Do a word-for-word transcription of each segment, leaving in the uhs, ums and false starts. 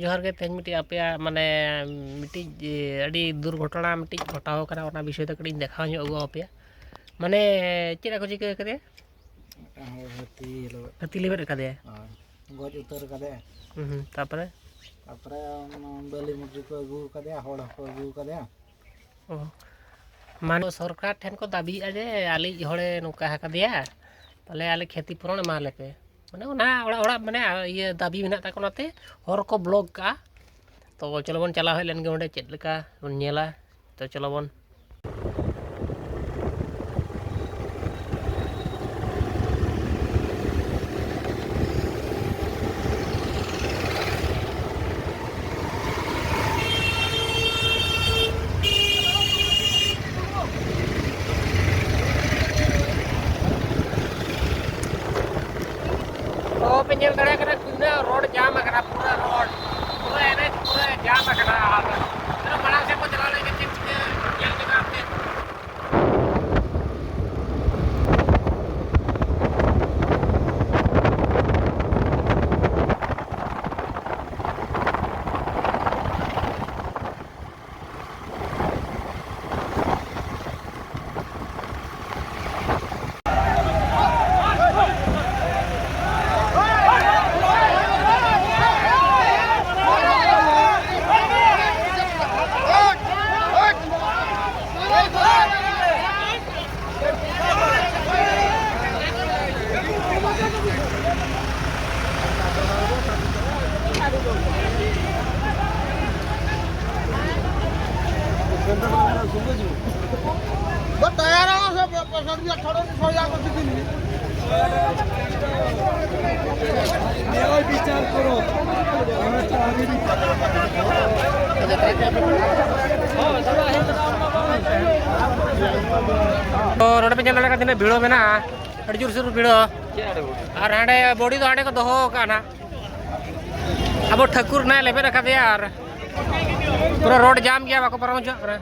ᱡᱚᱦᱟᱨ ᱜᱮ᱾ ᱛᱮᱦᱮᱧ ᱢᱤᱫᱴᱤᱡ ᱟᱯᱮᱭᱟᱜ, ᱢᱟᱱᱮ, ᱢᱤᱫᱴᱤᱡ, ᱮ, ᱟᱹᱰᱤ ᱫᱩᱨᱜᱷᱚᱴᱚᱱᱟ ᱢᱤᱫᱴᱤᱡ ᱜᱷᱚᱴᱟᱣ ᱠᱟᱱᱟ, ᱚᱱᱟ ᱵᱤᱥᱚᱭ ᱛᱮ ᱠᱟᱹᱴᱤᱡ ᱤᱧ ᱫᱮᱠᱷᱟᱣ ᱧᱚᱜ ᱟᱹᱜᱩ ᱟᱯᱮᱭᱟ᱾ ᱢᱟᱱᱮ, ᱪᱮᱫ ᱠᱚ ᱪᱤᱠᱟᱹ ᱠᱟᱫᱮᱭᱟ? ᱢᱤᱫᱴᱟᱝ ᱦᱚᱲ ᱦᱟᱹᱛᱤ ᱞᱮᱵᱮᱫ ᱦᱟᱹᱛᱤ ᱞᱮᱵᱮᱫ ᱠᱟᱫᱮᱭᱟ᱾ ᱦᱳᱭ, ᱜᱚᱡ ᱩᱛᱟᱹᱨ ᱠᱟᱫᱮᱭᱟ᱾ ᱦᱩᱸ, ᱦᱩᱸ, ᱛᱟᱯᱚᱨᱮ? ᱛᱟᱯᱚᱨᱮ ᱚᱱᱟ ᱵᱟᱹᱞᱤ ᱢᱩᱴᱤ ᱠᱚ ᱟᱹᱜᱩ ᱠᱟᱫᱮᱭᱟ, ᱦᱚᱲ ᱦᱚᱸᱠᱚ ᱟᱹᱜᱩ ᱠᱟᱫᱮᱭᱟ᱾ ᱚ, ᱢᱟᱱᱮ ᱥᱚᱨᱠᱟᱨ ᱴᱷᱮᱱ ᱠᱚ ᱫᱟᱹᱵᱤᱭᱮᱫᱼᱟ ᱡᱮ ᱟᱞᱮᱭᱤᱡ ᱦᱚᱲᱮ ᱱᱚᱝᱠᱟ ᱟᱠᱟᱫᱮᱭᱟ, ᱛᱟᱦᱚᱞᱮ ᱟᱞᱮ ᱠᱷᱮᱛᱤ ᱯᱩᱨᱚᱱ ᱮᱢᱟ ᱞᱮᱯᱮ᱾ ᱢᱟᱱᱮ ᱚᱱᱟ ᱚᱲᱟᱜ, ᱚᱲᱟᱜ, ᱢᱟᱱᱮ, ᱤᱭᱟᱹ, ᱫᱟᱹᱵᱤ ᱢᱮᱱᱟᱜ ᱛᱟᱠᱚ, ᱚᱱᱟᱛᱮ ᱦᱚᱨ ᱠᱚ ᱵᱞᱚᱠ ᱠᱟᱜᱼᱟ᱾ ᱛᱚ ᱪᱚᱞᱚ ᱵᱚᱱ ᱪᱟᱞᱟᱣ ᱦᱮᱡ ᱞᱮᱱ ᱜᱮ ᱚᱸᱰᱮ, ᱪᱮᱫ ᱞᱮᱠᱟ ᱵᱚᱱ ᱧᱮᱞᱟ᱾ ᱛᱚ ᱪᱚᱞᱚ ᱵᱚᱱ᱾ ᱛᱚ ᱯᱮ ᱧᱮᱞ ᱫᱟᱲᱮᱭᱟᱜ ᱠᱟᱱᱟ, ᱛᱤᱱᱟᱹᱜ ᱨᱳᱰ ᱡᱟᱢ ᱟᱠᱟᱱᱟ, ᱯᱩᱨᱟᱹ ᱨᱳᱰ, ᱯᱩᱨᱟᱹ ᱮᱱ ᱮᱭᱤᱪ ᱯᱩᱨᱟᱹ ᱡᱟᱢ ᱟᱠᱟᱱᱟ᱾ ᱟᱨ ᱛᱤᱱᱟᱹᱜ ᱢᱟᱲᱟᱝ ᱥᱮᱫ ᱠᱚ ᱪᱟᱞᱟᱣ ᱞᱮᱱᱠᱷᱟᱱ ᱪᱮᱫ ᱪᱤᱠᱟᱹ ᱧᱮᱞ ᱠᱮᱫᱟ ᱯᱮ᱾ बस तैयार हो, सब पसंद भी अठारह सौ या कुछ भी नहीं। न्याय विचार करो। ᱛᱚ ᱱᱚᱰᱮ ᱯᱮ ᱧᱮᱞ ᱫᱟᱲᱮᱭᱟᱜ ᱠᱟᱱᱟ ᱛᱤᱱᱟᱹᱜ ᱵᱷᱤᱲ ᱢᱮᱱᱟᱜᱼᱟ, ᱟᱹᱰᱤ ᱡᱳᱨᱥᱳᱨ ᱵᱷᱤᱲ᱾ ᱟᱨ ᱦᱟᱸᱰᱮ ᱵᱚᱰᱤ ᱫᱚ ᱦᱟᱸᱰᱮ ᱠᱚ ᱫᱚᱦᱚ ᱟᱠᱟᱫᱼᱟ ᱱᱟᱦᱟᱜ᱾ ᱟᱵᱚ ᱴᱷᱟᱹᱠᱩᱨ ᱱᱟᱭ ᱞᱮᱵᱮᱫ ᱟᱠᱟᱫᱮᱭᱟ ᱟᱨ ᱯᱩᱨᱟᱹ ᱨᱳᱰ ᱡᱟᱢ ᱜᱮᱭᱟ, ᱵᱟᱠᱚ ᱯᱟᱨᱚᱢ ᱦᱚᱪᱚᱣᱟᱜ ᱠᱟᱱᱟ᱾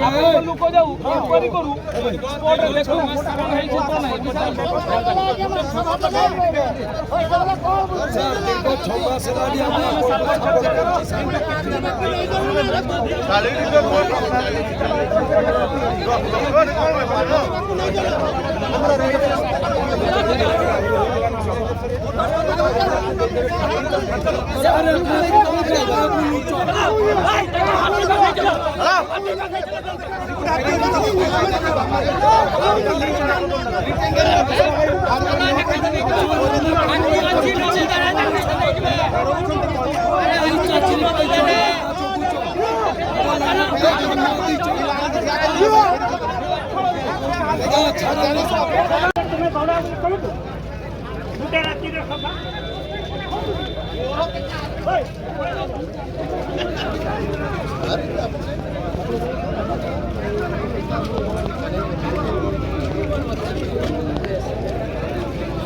आप लोग को जाओ, ऊपर ही करो। स्पॉट रे देखो, कौन है, कौन है।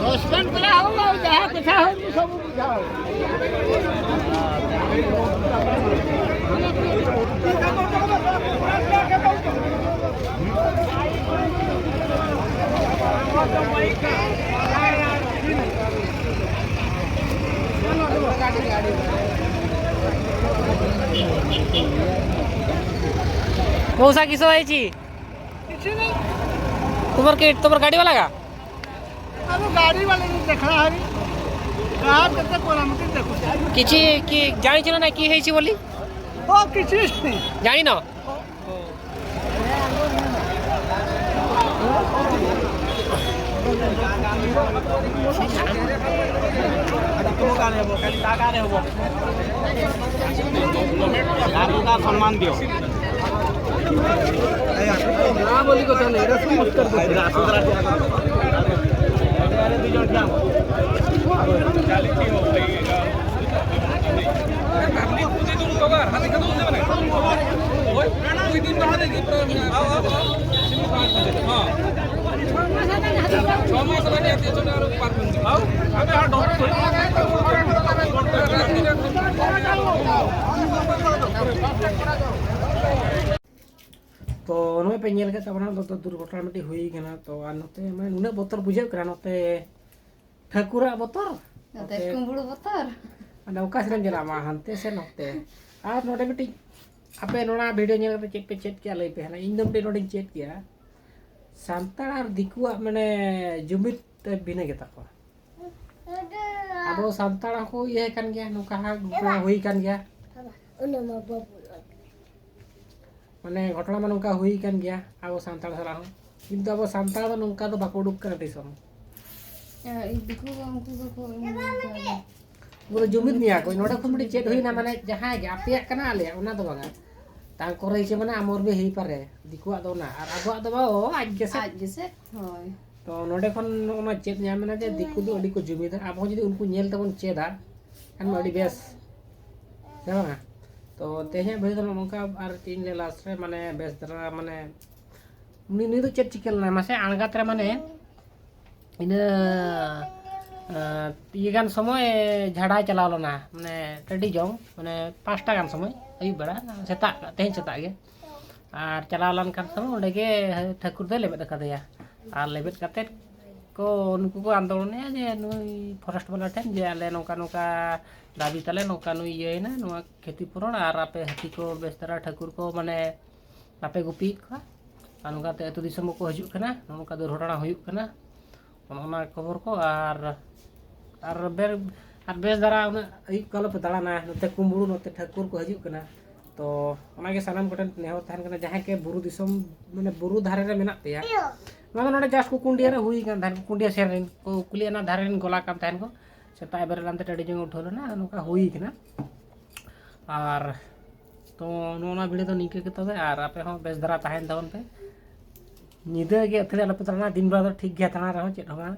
Suspense pala ako, lahat sa hawak mo sa buong tao. ମଉସା କିସ ହେଇଛି? କିଛି ନାହିଁ। ତୁମର କି ତୁମର ଗାଡ଼ି ବାଲା କା? ଆମେ ଗାଡ଼ି ବାଲା ଦେଖା ହରି। ଗାଁ କେତେ କୋଲାମତି ଦେଖୁଛି। କିଛି କି ଜାଣିଛ ନା ନାଇଁ କି ହେଇଛି ବୋଲି? ହଁ, କିଛି ନାହିଁ। ଜାଣିନ? ଆଜି ତୁମ ଗାଁରେ ହବ, କାଲି ତା ଗାଁରେ ହବ। ଗାଁକୁ ଗାଁ ସମ୍ମାନ ଦିଅ। ଗାଁ ବୋଲି କଥା ନାହିଁ, ଏଇଟା ସମସ୍ତେ ᱛᱚ ᱱᱚᱜᱼᱚᱭ ᱯᱮ ᱧᱮᱞ ᱠᱮᱫ ᱛᱟᱵᱚᱱᱟ, ᱱᱚᱛᱮ ᱫᱩᱨᱜᱷᱚᱴᱚᱱᱟ ᱢᱤᱫᱴᱤᱡ ᱦᱩᱭ ᱠᱟᱱᱟ᱾ ᱛᱚ ᱟᱨ ᱱᱚᱛᱮ ᱢᱟᱱᱮ ᱱᱩᱱᱟᱹᱜ ᱵᱚᱛᱚᱨ ᱵᱩᱡᱷᱟᱹᱜ ᱠᱟᱱᱟ, ᱱᱚᱛᱮ ᱴᱷᱟᱹᱠᱩᱨᱟᱜ ᱵᱚᱛᱚᱨ, ᱱᱚᱛᱮ ᱠᱩᱢᱵᱽᱲᱩ ᱵᱚᱛᱚᱨ᱾ ᱢᱟᱱᱮ ᱚᱠᱟ ᱥᱮᱫ ᱮᱢ ᱪᱟᱞᱟᱜᱼᱟ, ᱢᱟ ᱦᱟᱱᱛᱮ ᱥᱮ ᱱᱚᱛᱮ᱾ ᱟᱨ ᱱᱚᱰᱮ ᱢᱤᱫᱴᱤᱡ ᱟᱯᱮ ᱱᱚᱣᱟ ᱵᱷᱤᱰᱤᱭᱳ ᱧᱮᱞ ᱠᱟᱛᱮ ᱪᱮᱫ ᱯᱮ ᱪᱮᱫ ᱠᱮᱜᱼᱟ ᱞᱟᱹᱭ ᱯᱮ ᱦᱟᱸᱜ᱾ ᱤᱧ ᱫᱚ ᱢᱤᱫᱴᱤᱡ ᱱᱚᱰᱮᱧ ᱪᱮᱫ ᱠᱮᱜᱼᱟ, ᱥᱟᱱᱛᱟᱲ ᱟᱨ ᱫᱤᱠᱩᱣᱟᱜ ᱢᱟᱱᱮ ᱡᱩᱢᱤᱫ ᱛᱮ ᱵᱷᱤᱱᱟᱹ ᱜᱮᱛᱟ ᱠᱚᱣᱟ᱾ ᱟᱵᱚ ᱥᱟᱱᱛᱟᱲ ᱦᱚᱸᱠᱚ ᱤᱭᱟᱹ ᱠᱟᱱ ᱜᱮᱭᱟ, ᱱᱚᱝᱠᱟ ᱦᱚᱸ ᱜᱷᱚᱴᱚᱱᱟ ᱦᱩᱭ ᱠᱟᱱ ᱜᱮᱭᱟ᱾ ᱢᱟᱱᱮ ᱜᱷᱚᱴᱚᱱᱟ ᱢᱟ ᱱᱚᱝᱠᱟ ᱦᱩᱭ ᱠᱟᱱ ᱜᱮᱭᱟ ᱟᱵᱚ ᱥᱟᱱᱛᱟᱲ ᱥᱟᱞᱟᱜ ᱦᱚᱸ, ᱠᱤᱱᱛᱩ ᱟᱵᱚ ᱥᱟᱱᱛᱟᱲ ᱫᱚ ᱱᱚᱝᱠᱟ ᱫᱚ ᱵᱟᱠᱚ ᱩᱰᱩᱠ ᱠᱟᱱᱟ ᱛᱤᱥ ᱦᱚᱸ᱾ ᱦᱮᱸ, ᱫᱤᱠᱩ ᱫᱚ ᱩᱱᱠᱩ ᱫᱚᱠᱚ ᱮᱢ ᱜᱮᱭᱟ᱾ ᱩᱱᱠᱩ ᱫᱚ ᱡᱩᱢᱤᱫ ᱢᱮᱭᱟ ᱠᱚ, ᱱᱚᱰᱮ ᱠᱷᱚᱱ ᱢᱤᱫᱴᱤᱡ ᱪᱮᱫ ᱦᱩᱭᱱᱟ, ᱢᱟᱱᱮ ᱡᱟᱦᱟᱸᱭ ᱜᱮ ᱟᱯᱮᱭᱟᱜ ᱠᱟᱱᱟ ᱟᱞᱮᱭᱟᱜ, ᱚᱱᱟ ᱫᱚ ᱵᱟᱝᱟ᱾ ᱛᱟᱝᱠᱚᱨᱮ ᱪᱮ ᱢᱟᱱᱮ ᱟᱢᱚᱨ ᱵᱮ ᱦᱮᱭ ᱯᱟᱨᱮ, ᱫᱤᱠᱩᱣᱟᱜ ᱫᱚ ᱚᱱᱟ, ᱟᱨ ᱟᱵᱚᱣᱟᱜ ᱫᱚ ᱵᱟ, ᱚ, ᱟᱡ ᱜᱮᱥᱮ᱾ ᱟᱡ ᱜᱮᱥᱮ, ᱦᱳᱭ᱾ ᱛᱚ ᱱᱚᱰᱮ ᱠᱷᱚᱱ ᱱᱚᱜᱼᱚ ᱱᱚᱣᱟ ᱪᱮᱫ ᱧᱟᱢ ᱮᱱᱟ ᱡᱮ ᱫᱤᱠᱩ ᱫᱚ ᱟᱹᱰᱤ ᱠᱚ ᱡᱩᱢᱤᱫᱟ, ᱟᱵᱚ ᱦᱚᱸ ᱡᱩᱫᱤ ᱩᱱᱠᱩ ᱧᱮᱞ ᱛᱮᱵᱚᱱ ᱪᱮᱫᱟ, ᱮᱱᱠᱷᱟᱱ ᱢᱟ ᱟᱹᱰᱤ ᱵᱮᱥ, ᱦᱮᱸ ᱵᱟᱝᱟ? ᱛᱚ ᱛᱮᱦᱮᱧᱟᱜ ᱵᱷᱤᱰᱤᱭᱳ ᱫᱚ ᱱᱚᱜᱼᱚ ᱱᱚᱝᱠᱟ, ᱟᱨ ᱪᱮᱫ ᱤᱧ ᱞᱟᱹᱭᱟ, ᱞᱟᱥᱴ ᱨᱮ ᱢᱟᱱᱮ ᱵᱮᱥ ᱫᱷᱟᱨᱟ ᱢᱟᱱᱮ ᱩᱱᱤ, ᱱᱩᱭ ᱫᱚ ᱪᱮᱫ ᱪᱤᱠᱟᱹ ᱞᱮᱱᱟ ᱢᱟᱥᱮ? ᱟᱬᱜᱟᱛ ᱨᱮ ᱢᱟᱱᱮ ᱤᱱᱟᱹ, ᱟᱸ, ᱤᱭᱟᱹ ᱜᱟᱱ ᱥᱚᱢᱚᱭ ᱡᱷᱟᱲᱟᱭ ᱪᱟᱞᱟᱣ ᱞᱮᱱᱟ, ᱢᱟᱱᱮ ᱴᱟᱺᱰᱤ ᱡᱚᱝ, ᱢᱟᱱᱮ ᱯᱟᱸᱪᱴᱟ ᱜᱟᱱ ᱥᱚᱢᱚᱭ, ᱟᱹᱭᱩᱵ ᱵᱮᱲᱟ, ᱥᱮᱛᱟᱜ, ᱛᱮᱦᱮᱧ ᱥᱮᱛᱟᱜ ᱜᱮ᱾ ᱟᱨ ᱪᱟᱞᱟᱣ ᱞᱮᱱᱠᱷᱟᱱ ᱥᱚᱢᱚᱭ ᱚᱸᱰᱮ ᱜᱮ ᱴᱷᱟᱹᱠᱩᱨ ᱫᱚᱭ ᱞᱮᱵᱮᱫ ᱟᱠᱟᱫᱮᱭᱟ᱾ ᱟᱨ ᱞᱮᱵᱮᱫ ᱠᱟᱛᱮᱫ ᱠᱚ ᱱᱩᱠᱩ ᱠᱚ ᱟᱱᱫᱳᱞᱚᱱᱮᱜᱼᱟ ᱡᱮ ᱱᱩᱭ ᱯᱷᱚᱨᱮᱥᱴ ᱵᱟᱞᱟ ᱴᱷᱮᱱ ᱡᱮ ᱟᱞᱮ ᱱᱚᱝᱠᱟ ᱱᱚᱝᱠᱟ ᱫᱟᱹᱵᱤ ᱛᱟᱞᱮ ᱱᱚᱝᱠᱟ ᱱᱩᱭ ᱤᱭᱟᱹᱭᱮᱱᱟ ᱱᱚᱣᱟ ᱠᱷᱮᱛᱤ ᱯᱩᱨᱚᱱ, ᱟᱨ ᱟᱯᱮ ᱦᱟᱹᱛᱤ ᱠᱚ ᱵᱮᱥ ᱫᱷᱟᱨᱟ ᱴᱷᱟᱹᱠᱩᱨ ᱠᱚ ᱢᱟᱱᱮ ᱵᱟᱯᱮ ᱜᱩᱯᱤᱭᱮᱫ ᱠᱚᱣᱟ, ᱟᱨ ᱱᱚᱝᱠᱟᱛᱮ ᱟᱹᱛᱩ ᱫᱤᱥᱚᱢ ᱠᱚᱠᱚ ᱦᱤᱡᱩᱜ ᱠᱟᱱᱟ, ᱱᱚᱜᱼᱚ ᱱᱚᱝᱠᱟ ᱫᱩᱨᱜᱷᱚᱴᱚᱱᱟ ᱦᱩᱭᱩᱜ ᱠᱟᱱᱟ, ᱚᱱᱟ ᱚᱱᱟ ᱠᱷᱚᱵᱚᱨ ᱠᱚ᱾ ᱟᱨ ᱟᱨ ᱵᱮᱨ ᱟᱨ ᱵᱮᱥ ᱫᱷᱟᱨᱟ ᱩᱱᱟᱹᱜ ᱟᱹᱭᱩᱵ ᱠᱚ ᱟᱞᱚᱯᱮ ᱫᱟᱬᱟᱱᱟ, ᱱᱚᱛᱮ ᱠᱩᱢᱵᱽᱲᱩ ᱱᱚᱛᱮ ᱴᱷᱟᱹᱠᱩᱨ ᱠᱚ ᱦᱤᱡᱩᱜ ᱠᱟᱱᱟ᱾ ᱛᱚ ᱚᱱᱟᱜᱮ ᱥᱟᱱᱟᱢ ᱠᱚᱴᱷᱮᱱ ᱱᱮᱦᱚᱨ ᱛᱟᱦᱮᱱ ᱠᱟᱱᱟ, ᱡᱟᱦᱟᱸᱭ ᱠᱮ ᱵᱩᱨᱩ ᱫᱤᱥᱚᱢ ᱢᱟᱱᱮ ᱵᱩᱨᱩ ᱫᱷᱟᱨᱮ ᱨᱮ ᱢᱮᱱᱟᱜ ᱯᱮᱭᱟ, ᱱᱚᱣᱟ ᱫᱚ ᱱᱚᱰᱮ ᱡᱟᱥ ᱠᱩᱠᱩᱱᱰᱤᱭᱟ ᱨᱮ ᱦᱩᱭ ᱠᱟᱱ ᱛᱟᱦᱮᱱ, ᱠᱩᱠᱩᱱᱰᱤᱭᱟ ᱥᱮᱱ ᱨᱮᱱ ᱠᱚ ᱠᱩᱞᱤᱭᱟ, ᱚᱱᱟ ᱫᱷᱟᱨᱮ ᱨᱮᱱ ᱜᱚᱞᱟ ᱠᱟᱱ ᱛᱟᱦᱮᱱ ᱠᱚ, ᱥᱮᱛᱟᱜ ᱵᱮᱨᱮᱫ ᱞᱮᱱᱛᱮ ᱴᱟᱹᱰᱤ ᱡᱚᱝ ᱩᱴᱷᱟᱹᱣ ᱞᱮᱱᱟ, ᱱᱚᱝᱠᱟ ᱦᱩᱭ ᱠᱟᱱᱟ᱾ ᱟᱨ ᱛᱚ ᱱᱚᱜᱼᱚ ᱱᱚᱣᱟ ᱵᱷᱤᱰᱤᱭᱳ ᱫᱚ ᱱᱤᱝᱠᱟᱹ ᱜᱮ ᱛᱚᱵᱮ, ᱟᱨ ᱟᱯᱮ ᱦᱚᱸ ᱵᱮᱥ ᱫᱷᱟᱨᱟ ᱛᱟᱦᱮᱱ ᱛᱟᱵᱚᱱ ᱯᱮ᱾ ᱧᱤᱫᱟᱹ ᱜᱮ ᱟᱹᱛᱷᱟᱹᱲᱤ ᱟᱞᱚᱯᱮ ᱫᱟᱬᱟᱱᱟ, ᱫᱤᱱ ᱵᱮᱲᱟ ᱫᱚ ᱴᱷᱤᱠ ᱜᱮᱭᱟ ᱫᱟᱬᱟ ᱨᱮᱦᱚᱸ ᱪᱮᱫ ᱦᱚᱸ ᱵᱟᱝ᱾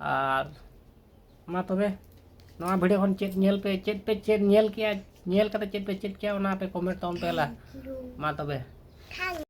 ᱟᱨ ᱢᱟ ᱛᱚᱵᱮ ᱱᱚᱣᱟ ᱵᱷᱤᱰᱤᱭᱳ ᱠᱷᱚᱱ ᱪᱮᱫ ᱧᱮᱞ ᱯᱮ, ᱪᱮᱫ ᱯᱮ ᱪᱮᱫ ᱧᱮᱞ ᱠᱮᱜᱼᱟ, ᱧᱮᱞ ᱠᱟᱛᱮ ᱪᱮᱫ ᱯᱮ ᱪᱮᱫ ᱠᱮᱜᱼᱟ ᱚᱱᱟ ᱯᱮ ᱠᱚᱢᱮᱱᱴ ᱛᱟᱵᱚᱱ ᱯᱮ ᱞᱟ᱾ ᱢᱟ ᱛᱚᱵᱮ᱾